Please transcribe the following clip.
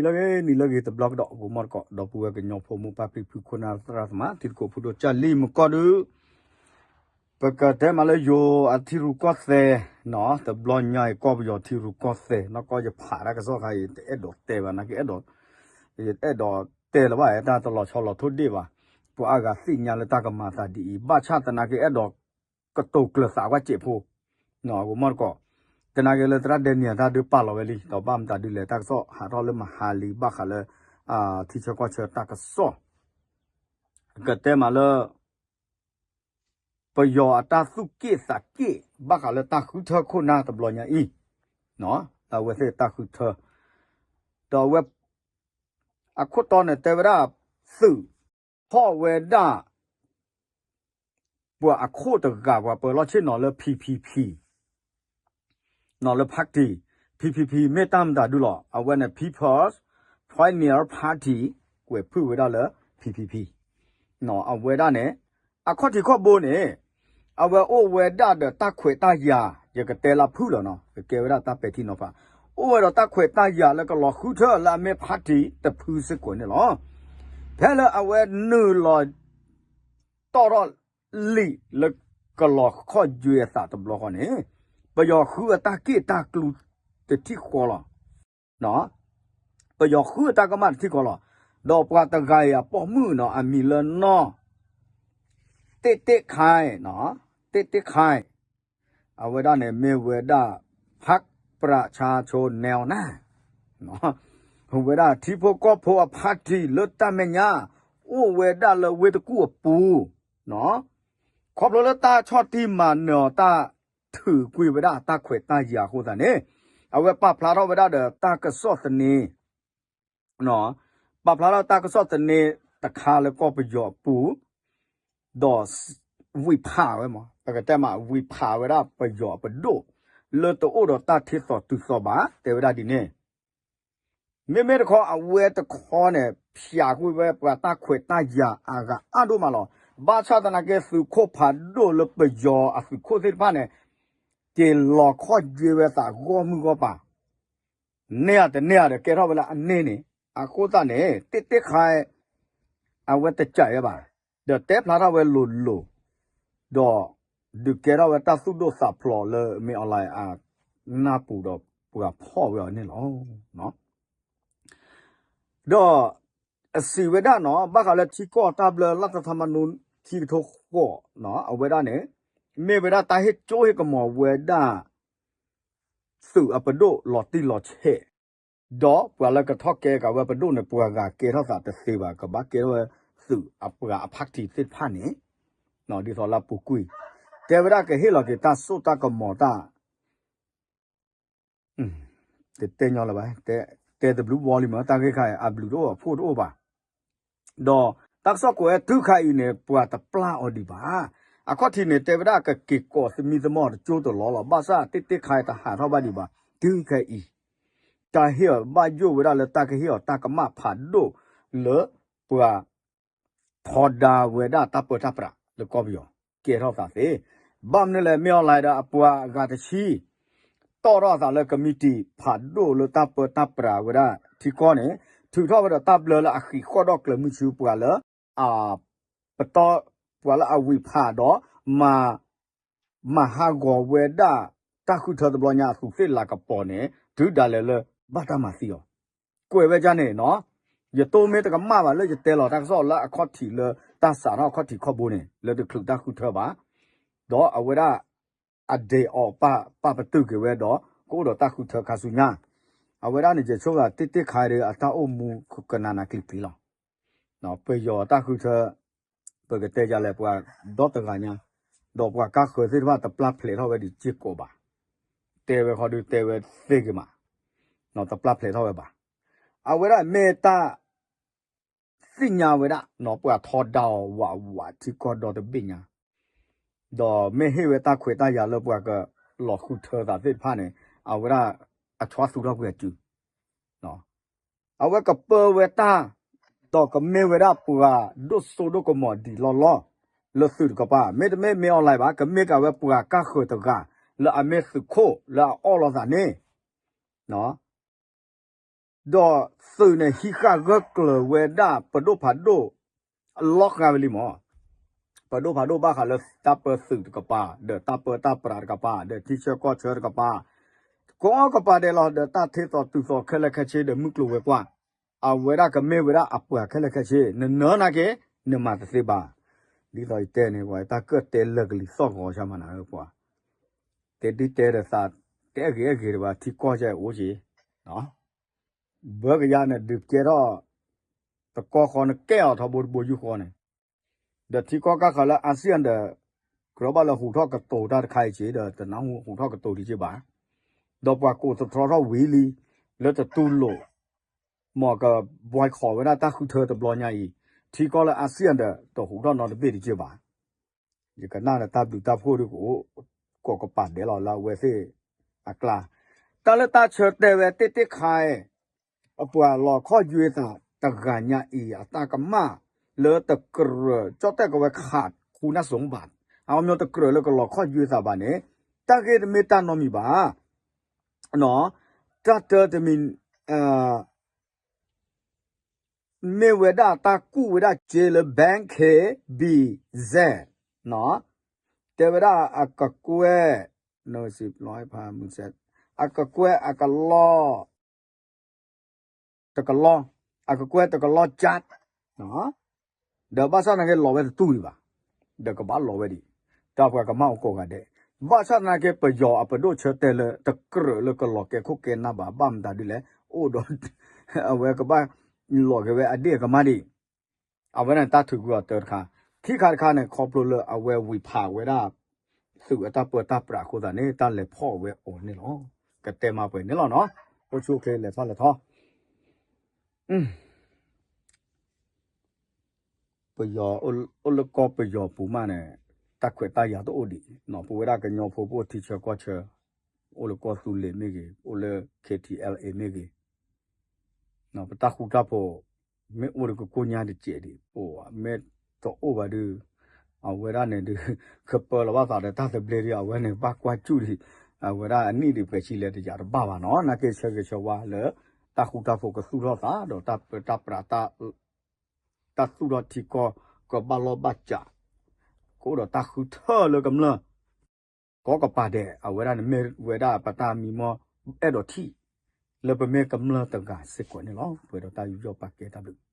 လၢဂ့ၤနံၤလၢဂ့ၤတဘျီကဒီး ဂီၤမီၢ်တကိး ဒီပုၢ်ဝဲၢ်ကညီဖိမိၢ်ပၢ်ဖံဖုခိၣ်နၢ်သရၣ်သမါ ထံတကိးဖိဒိၣ်ကၢ်လံမုၢ်ကီၢ်ဒုး ပကတဲမးလၢယိၤအထံရူၢ်ကီၢ်သဲးနီၤ တဘျီညါအံၤကီၢ်ပယီၤထံရူၢ်ကီၢ်သဲး နီၢ်ကီၢ်ယဖးတၢ်ကစီၣ်ခါအံၤ တအဲၣ်ဒိးတဲဘၣ် နာ်က့အဲၣ်ဒိး ယအဲၣ်ဒိးတဲလၢၤဘၣ် တၢ်တလီၤဆီလီၤထိၣ်ဒ့ၣ်ဘၣ် ပှၤအါဂၤသ့ၣ်ညါလၢတၢ်ကမၤသးဒ်အံၤ ဘၣ်ဆၣ်သနာ်က့အဲၣ်ဒိး ကတိၤကျၢၤသးကွၢ်စဲးဖိ ဂီၤမီၢ်တကိး သနာ်က့လၢသရၣ်ဒဲနံၤအတၢ်ဒုးပာ်လီၤဝဲလံ ဒီးဘၣ်မတၤဒုးလဲၣ် တၢ်ကစီၣ်ဟးထီၣ်လၢမဟါလံ ဘၣ်ဃးလၢ ထံဆၢကီၢ်ဆၢတၢ်ကစီၣ် ကတဲမးလၢ ပယီၤအတၢ်သူၣ်က့ၣ်သးက့ၣ် ဘၣ်ဃးလၢတၢ်ဃုထၢခိၣ်နၢ်တဘျီညါအံၤ အဝဲသ့ၣ်တၢ်ဃုထၢ ဒီးအဝဲ အခိၣ်တီန့ၣ်တဲဝဲဒၣ် သုး ဖီၣ်ဝဲဒၣ် ပှၤအခိၣ်တဂၤ ပှၤပၢၤလီၢ်ဆ့ၣ်နီၤလၢ P P P နီၤလၢ party, P P P မ့ၢ်တၢ်မတၤဒုလီၤ. အဝဲန့ၣ် People's Premier Party ကွဲးဖုၣ်ဝဲဒၣ်လၢ P P P နီၤ အဝဲဒၣ်န့ၣ် အခီၣ်ထံးခီၣ်ဘိန့ၣ် အဝဲအိၣ်ဝဲဒၣ်ဒီးတၢ်ခွဲးတၢ်ယာ် ယကတဲလၢဖုၣ်လီၤနီၤ ကကဲဝဲဒၣ်တၢ်ပဲာ်ထံနီၤဖး အိၣ်ဝဲဒီးတၢ်ခွဲးတၢ်ယာ်လၢကလီၤဃုထၢလၢအမ့ၢ် party တဖုစ့ၢ်ကီးန့ၣ်လီၤ. ဖဲလၢအဝဲနုာ်လီၤ တီၣ်ထီၣ်လံာ်လၢကလီၤခီၣ်ယွဲအသးတဘျီဃီန့ၣ် ပယီၤဃုအတၢ်က့ၣ်တၢ်ကျူတထံၣ်ဃီလီၤ. ပယီၤဃုအတၢ်ကမၣ်တထံၣ်ဃီလီၤ. ဒီးပှၤတဂၤအံၤအပိာ်မုၣ်နီၤ အမံၤလၢနီၢ် တ့ၣ်တ့ၣ်ခါ တ့ၣ်တ့ၣ်ခါ အဝဲဒၣ်န့ၣ်မ့ၢ်ဝဲဒၣ် ဖးပြးဆါဆိနဲဝ်နၤ ဝဲဒၣ်ထံဖိကီၢ်ဖိအ party လၢတၢ်မဲာ်ညါ အိၣ်ဝဲဒၣ်လၢဝ့ၢ်တကူၣ်အပူၤ ခီဖျိလၢတၢ်ဆီၣ်တံၢ်မၤနၢၤအီၤ တၢ်ထုးကွံာ်ဝဲဒၣ်တၢ်ခွဲးတၢ်ယာ်အဃိသတးန့ၣ် အဝဲပာ်ဖျါထီၣ်ဝဲဒၣ်ဒီးတၢ်ကစီၣ်သန့ ပာ်ဖျါထီၣ်တၢ်ကစီၣ်သန့တခါလၢကီၢ်ပယီၤအပူၤ ဒီး ဝံၤဖးဝဲမး ပကတဲမး ဝံၤဖးဝဲဒၣ်ပယီၤအပဒိၣ် လၢတအိၣ်ဒီးတၢ်ထံသီၣ်တုၤသီၣ်ဘၣ် တဲဝဲဒၣ်ဒ်န့ၣ် မ့မ့ၢ်တခီအဝဲတခီန့ၣ် ဖျးကွံာ်ဝဲပှၤတၢ်ခွဲးတၢ်ယာ်အဂၤအါဒိၣ်မးလီၤ. ဘၣ်ဆၣ်သနာ်က့သုးခိၣ်ဖးဒိၣ်လၢပယီၤအသုးခိၣ်သ့ၣ်တဖၣ်န့ၣ် က့ၤလီၤခီၣ်ယွဲဝဲသးဂီၢ်မုၢ်ဂီၢ်ပၤ န့ၢ်အတန့ၢ်အဒီးကဲထီၣ်ဝဲလၢအန့ၢ်န့ၣ် အဃိသတးန့ၣ် တ့ၣ်တ့ၣ်ခါ အဝဲတကးဝဲဘၣ် ဒီးတဲဖျါထီၣ်ဝဲလိၤလိၤ ဒီး ဒုးကဲထီၣ်ဝဲတၢ်သူၣ်ဒိၣ်သးဖျိးလၢမ့ၢ်အီၤလၢအနၢ်ပူၤဒီးပှၤဖီၣ်ဝဲအီၤန့ၣ်လီၤ. ဒီး အစံးဝဲဒၣ်နီၤ ဘၣ်ဃးလၢထံကီၢ်တၢ်ဘျၢလၢတၢ်ထးမၤနူခံကထိဃိးနီၤ အဝဲဒၣ်န့ၣ် မ့ၢ်ဝဲဒၣ်တၢ်ဟ့ၣ်ကၠိဟ့ၣ်ကမီၤဝဲဒၣ် သုးအပဒိၣ်လီၤတံၢ်လီၤဆဲး ဒီးပှၤလၢကထီၣ်ကဲကးဝဲပဒိၣ်န့ၣ် ပှၤဂၤကဲထီၣ်သးတသ့ဘၣ် ကဘၣ်ကဲထီၣ်ဝဲသုးအပှၤအ party သ့ၣ်တဖၣ်န့ၣ် ဒ်သိးလၢအပူၤကွံာ် တဲဝဲဒၣ်ကဟ့ၣ်လီၤက့ၤတၢ်စိတၢ်ကမီၤတၢ် တတဲညီလၢၤဘၣ် တဲတဘျုးဘီလံမး တၢ်ဂ့ၢ်ခါအံၤ အဘျုးတအိၣ်အဖှိၣ်တအိၣ်ဘၣ် ဒီးတၢ်ကစီၣ်ကွဲးတုၤခါအံၤန့ၣ် ပှၤတပျၢ်အီၤဒံးဘၣ်. အခီၣ်ထံးန့ၣ် တဲဝဲဒၣ်ကက့ၤကိးသမံသမိးတကၠိတလီၤလီၤ. ဘၣ်ဆၣ်တ့ၢ်တ့ၢ်ခါအံၤတဟးထီၣ်ဘၣ်ဒံးဘၣ်. တုၤခဲအံၤ တၢ်ဟ့ၣ်အီၤဘၣ်ယိၣ်ဝဲဒၣ်လၢတၢ်ကဟ့ၣ်အီၤတၢ်ကမၣ်ဖးဒိၣ်လၢပှၤ ထီဒါဝဲဒၣ်တၢ်ပၢတၢ်ပြးလၢကီၢ်ပယီၤ ကဲထီၣ်သးသ့. ဘၣ်မနုၤလဲၣ် မ့ၢ်အီၤလဲၣ်ဒီးအပှၤအဂၤတဆံ တီၣ်ထီၣ်အသးလၢကမံးတံာ်ဖးဒိၣ်လၢတၢ်ပၢတၢ်ပြးဝဲဒၣ်ထံကီၢ်န့ၣ် ထုးထီၣ်ဝဲဒီးတၢ်ဘျၢလၢအဃံးဃီၣ်ဒီးကျၢၤမုဆူပှၤလၢ အ ပတီၢ် ပှၤလၢအဝံၤဖးဒီး မၤ မၤဟးဂီၤဝဲဒၣ် တၢ်ဃုထၢတဘျီညါအသူးသ့ၣ်လၤကပီၤန့ၣ် တုၤဒၣ်လဲာ်လၢဘၣ်တၢ်မၤသံအီၤ ကွဲးဝဲဒ်န့ၣ်နီၤ. ယတိၢ်မ့ၢ်တကမၣ်ဘၣ်လၢယတဲလီၤတၢ်ကစီၣ်လၢအခီၣ်ထံးလၢတၢ်စးထီၣ်အခီၣ်ထံးခီၣ်ဘိန့ၣ် လၢတချုးတၢ်ဃုထၢဘၣ် ဒီးအဝဲဒၣ် အဒဲးအီၤပာ်ပတုာ်က့ၤဝဲဒီး ကအိၣ်ဒီးတၢ်ဃုထၢခါဆူညါ အဝဲဒၣ်န့ၣ် ယဆိကမိၣ်တ့ၢ်တ့ၢ်ခါဒီးအတၢ်အိၣ်မူကနးနးကျံၤကျံၤလီၤ. ပယီၤတၢ်ဃုထၢ ပကတဲယၤလဲၣ် ပှၤဒီတဂၤညါ ဒီးပှၤကါဃၢၤသ့ၣ်တဖၣ်တပျၢ်ဖျဲးထီၣ်ဝဲဒံးစ့ၢ်ကီးဘၣ်. တဲဝဲခီဒုးတဲဝဲသ့ဂ့ၤမး တပျၢ်ဖျဲးထီၣ်ဝဲဘၣ်. အဝဲဒၣ်မ့ၢ်တၢ် သ့ၣ်ညါဝဲဒၣ် ပှၤထီဒါအီၤဝးဝးထံကီၢ်ဒီတဘ့ၣ်ညါ ဒီးမ့ၢ်ဟ့ၣ်ဝဲတၢ်ခွဲးတၢ်ယာ်လၢပှၤကလီၤဃုထၢသးသ့ၣ်တဖၣ်န့ၣ် အဝဲဒၣ်အဆီသူၣ်ထီၣ်ကွံာ်အစု အဝဲကပၢဝဲတၢ် ဒီးကမ့ၢ်ဝဲဒၣ်ပှၤဒိၣ်စိဒိၣ်ကမီၤဒံးလီၢ်လီၢ် လၢသုးတကပၤ မ့တမ့ၢ်မ့ၢ်အီၤလဲၣ်ဘၣ် ကမ့ၢ်က့ၤဝဲပှၤကါဃၢၤတဂၤ လၢအမ့ၢ်သုးခိၣ်လၢအအီၣ်လိာ်သးန့ၣ် ဒီးသုးန့ၣ်ဟံးဃာ်ဂၢၢ်ကျၢၤဝဲဒၣ်ပဒိၣ်ဖးဒိၣ် အလီၢ်ဃာ်ဝဲလံမး, ပဒိၣ်ဖးဒိၣ်ဘၣ်ဃးလၢတၢ်ပၢသုးတကပၤ ဒီးတၢ်ပၢတၢ်ပြးတကပၤ ဒီးထံဆၢကီၢ်ဆၢတကပၤ ကိးကပၤဒဲးလီၤ ဒီးတၢ်ထ့သိးတုၤသိးခဲလၢာ်ခဲဆ့ဒီးမုၢ်ကျိၤဝဲၤကွာ် အဝဲဒၣ်ကမ့ၢ်ဝဲဒၣ်အပှၤခဲလၢာ်ခဲဆ့ နနၢနာ်က့ နမၤတသ့ဘၣ်. ဒ်သိးယတဲန့ၣ် ပှၤတၢ်ကၢၣ်တဲလၢာ်ကလံၤသီၣ်ဂီၤဆၢမၤနၤပှၤ တဲဒုတဲဒီးသး တဲအဂ့ၤအဂ့ၤတဘၣ် ထံကီၢ်ကအိၣ်က့ၤ ဘၢကယါန့ၣ် ဒုးကဲထီၣ် တကီဃီနကဲအီၤထီဘိတဘိယူၢ်ဃီန့ၣ် ဒီးထံကီၢ်ကၢ်ဃးလၢ ASEAN ဒီး ကြၢးဘၣ်လၢဟူးထီၣ်ကတိၤတၢ်တခါအံၤက့ၤဒီး တနၢ်ဟူဟူးထီၣ်ကတိၤဒံးက့ၤဘၣ်. ဒီးပှၤကိးသတြီထီၣ်ဝံၤလံ လၢတတူၢ်လိာ် မ်က boycott ဝဲဒၣ်တၢ်ဃုထၢတဘျီညါအံၤ ထံကီၢ်လၢ ASEAN ဒီး တဟူးထီၣ်နီတဘ့ၣ်ဒံးက့ၤဘၣ်. ယကနၣ်ဒီးတၢ်ဘျုးတၢ်ဖှိၣ်ဒုကအိၣ် ကိးကပၤဒဲးလီၤလၢအဝဲသ့ၣ်အကျါ, တၢ်လၢတၢ်ဆၢတဲာ်ဝဲတ့ၢ်တ့ၢ်ခါအံၤ အပှၤလီၤခီၣ်ယွဲသးတဂၤညါအံၤ အတၢ်ကမၣ်လၢတကြၢး ကၠီၣ်တဲၣ်ကဝဲခးခူနၢ်စိၤဘၣ်, အမ့ၢ်တကြၢးလၢကလီၤခီၣ်ယွဲသးဘၣ်န့ၣ် တၢ်ဂ့ၢ်တမ့ၢ်တၢ်နီတမံၤဘၣ်. တၢ်တၢတမံၤ မ့ၢ်ဝဲဒၣ်တၢ်ကူၣ်ဝဲဒၣ်စ့လၢ Bank K B Z တဲဝဲဒၣ်အကကွဲၢ် အကကွဲၢ်အကလီ တကလီ, အကကွဲၢ်တကလီကၠၣ်, ဒီးဘၣ်ဆၣ်သနာ်က့လီၤဝဲတတူၢ်ဒံးဘၣ်, ဒီးကဘၣ်လီၤဝဲဒံး, တၢ်ပှၤကမၣ်အိၣ်ကိးဂၤဒဲး, ဘၣ်ဆၣ်သနာ်က့ပယီၤအပဒိၣ်ဆၢတဲာ်လၢ တကြၢးလၢကလီၤကဲခိၣ်ကဲနၢ်ဘၣ် ဘၣ်မတၤဒ်လဲၣ်, အိၣ်ဒီး အဝဲကဘၣ်လီၤက့ၤဝဲအဒ့ၣ်အကမၣ်ဒံး အဝဲန့ၣ်တၢ်ထုးကွံာ်အီၤတၢတခါ, ခံခါတခါန့ၣ် ခီဖျိလၢအဝဲဝံၤဖးဝဲဒၣ် သုးအတၢ်ပၢတၢ်ပြးအဃိသတးန့ၣ် တၢ်လဲၤဖီၣ်ဝဲအီၤန့ၣ်လီၤ. ကတဲမၤပှဲၤန့ၣ်လီၤနီၤ, အိၣ်ဆူၣ်အိၣ်ချ့လဲၤထီၣ်လဲၤထီ, ပယီၤအိၣ်လၢကီၢ်ပယီၤပူၤမးန့ၣ် တၢ်ခွဲးတၢ်ယာ်တအိၣ်ဒံး, ပဝဲဒၣ်ကညီဖိပအိၣ်ထံဆၢကီၢ်ဆၢ, အိၣ်လၢကီၢ်သူလ့ၤမ့ၢ်ဂ့ၤ, အိၣ်လၢ K T L A မ့ၢ်ဂ့ၤ ပတၢ်ဃူတၢ်ဖိး မ့ၢ်အိၣ်ဒီးကကိၢ်ညါတစဲးဒံး ပအိၣ်မ့ၢ်တအိၣ်ဘၣ်ဒီး အဝဲဒၣ်န့ၣ်ဒုး ကပၢလီၤဘၣ်သးဒီးတၢ်သဘျ့ဒံး အဝဲန့ၣ်ဘၣ်ကွၢ်စူၣ်ဒံး အဝဲဒၣ်အနံၣ်ဒံးပှဲၤဆံလဲၣ်တယာ်တဘၣ်ဘၣ်နီၤ နာ်က့ဆၢဂ့ၤဆၢဝါလၢ တၢ်ဃူတၢ်ဖိးကသူၣ်ထီၣ်သးဒီးတၢ်ပၢတၢ်ပြး တၢ်သူၣ်ထီၣ်ထံကီၢ်ကဘၣ်လီၢ်ဘၣ်စး ကအိၣ်ဒီးတၢ်ဃုထၢလၢကမျၢၢ် ကိးကပၤဒဲး အဝဲဒၣ်န့ၣ်မ့ၢ်ဝဲဒၣ်ပတၢ်မံမီၢ်အဲၣ်ဒိးထံၣ် လၢပမ့ၢ်ကမျၢၢ်တဂၤစ့ၢ်ကီးန့ၣ်လီၤ. ပှဲၤဒီးတၢ်ယူးယီၣ်ပာ်ကဲတၢ်ဘျုး